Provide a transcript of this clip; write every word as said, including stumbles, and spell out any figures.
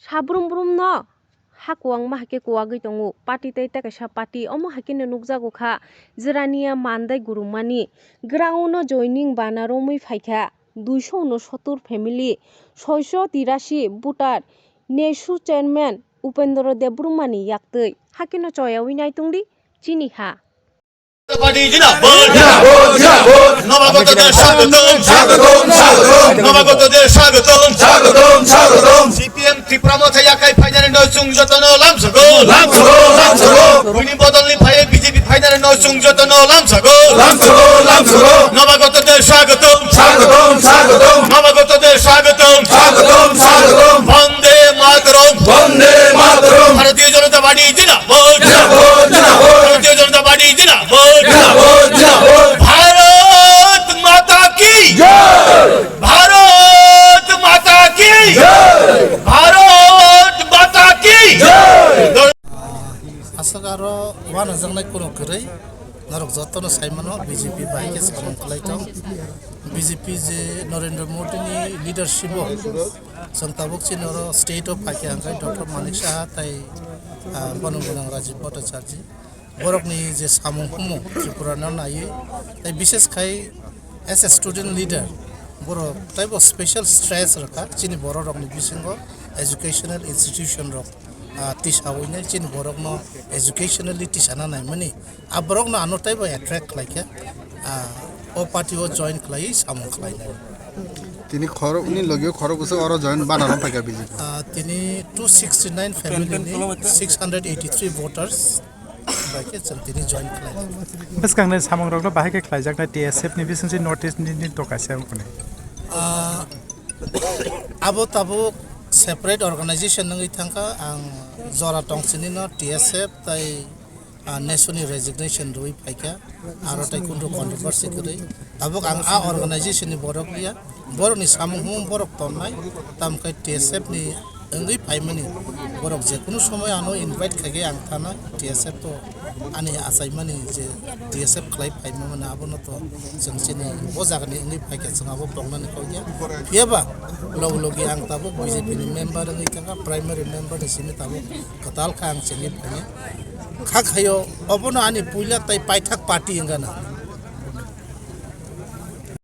Sabrum brum no ha kwbangma hai khe kwagwi tongo. Party tei tei kaisa party omo hai kheno nukjago kha Jirania Mandai Gurumani ground no joining bana romwi phaikha duiso unosotur family, soiso tirasi voter, nesu chairman Upendra Debbarmani yaktwi. Hakhe no choyawi naitongdi chini ha. Party জিন্দাবাদ। জিন্দাবাদ, জিন্দাবাদ। নবাগতদের স্বাগতম। স্বাগতম, স্বাগতম। নবাগতদের স্বাগতম। স্বাগতম, স্বাগতম। সিপিএম ত্রিপুরা মথে yakai phainani no chwng jotono lamsogo। lamsogo, lamsogo. Buini bodolni phaiwi BJP phainani no chwng jotono lamsogo। lamsogo, lamsogo. নবাগতদের স্বাগতম। স্বাগতম, স্বাগতম। নবাগতদের স্বাগতম। স্বাগতম, স্বাগতম। বন্দে মাতরম। বন্দে মাতরম। ভারতীয় জনতা পার্টি জিন্দাবাদ। জিন্দাবাদ, জিন্দাবাদ। ভারতীয় জনতা পার্টি জিন্দাবাদ। জিন্দাবাদ, জিন্দাবাদ। ভারত মাতা কি জয়। ভারত মাতা কি জয়। ভারত মাতা কি জয়। Aswk aro uanajaknai kunu kwrwi norok jotono saimano B J P bai khe samung khlai tong. B J P je Narendra Modi ni leadership o chwng tabuk chini oro state o phaikha hwnkhe Doctor Manik Saha tai, ah, bono gwnang Rajiv Bhattacharjee. Borokni je samung humung Tripura no naiwi, tai bishes khai as a student leader, borok taibo special stress rwkha chini borok rokni bisingo educational institution rok, ah, tisawi nai chini borokno educationally tisana naimani, ah, borokno ano taibo attract khlaikha, ah, o party o join khlaiwi samung khlainai. Tini khoroknwi logi o khorok bwswk oro join bana rw phaikha B J P. Ah, tini two sixty nine family ni six hundred eighty three voters bai khe chwng tini join khlai. Bwskangni samungrokno bahai khe khlaijaknai T S F ni bisingtwi North East ni, ni to kaisa wngkha ni. Ah, abo tabuk separate organization wngwi thangkha, ang jora tongsinino T S F tai ah, Nesuni resignation rwi phaikha, aro tai kundu controversy kwrwi. Tabuk ang a organization ni borok liya, borokni samung humung borok tonnai, tamkhe T S F ni wngwi phaimani borok jekunu somoy ano invite khaikhe ang thanai, T S F to ani achaimani je T S F khlai phaimani abono to chwng chini bo jagani wngwi phaikha chwng abo tongnani kok ya. Phiyaba logi logi ang tabuk B J P ni member wngwi thangkha, primary member ni simi tabuk kwtal kha ang chengwi phainai. Kha khaio, obono ani puila tai paithak party wngana.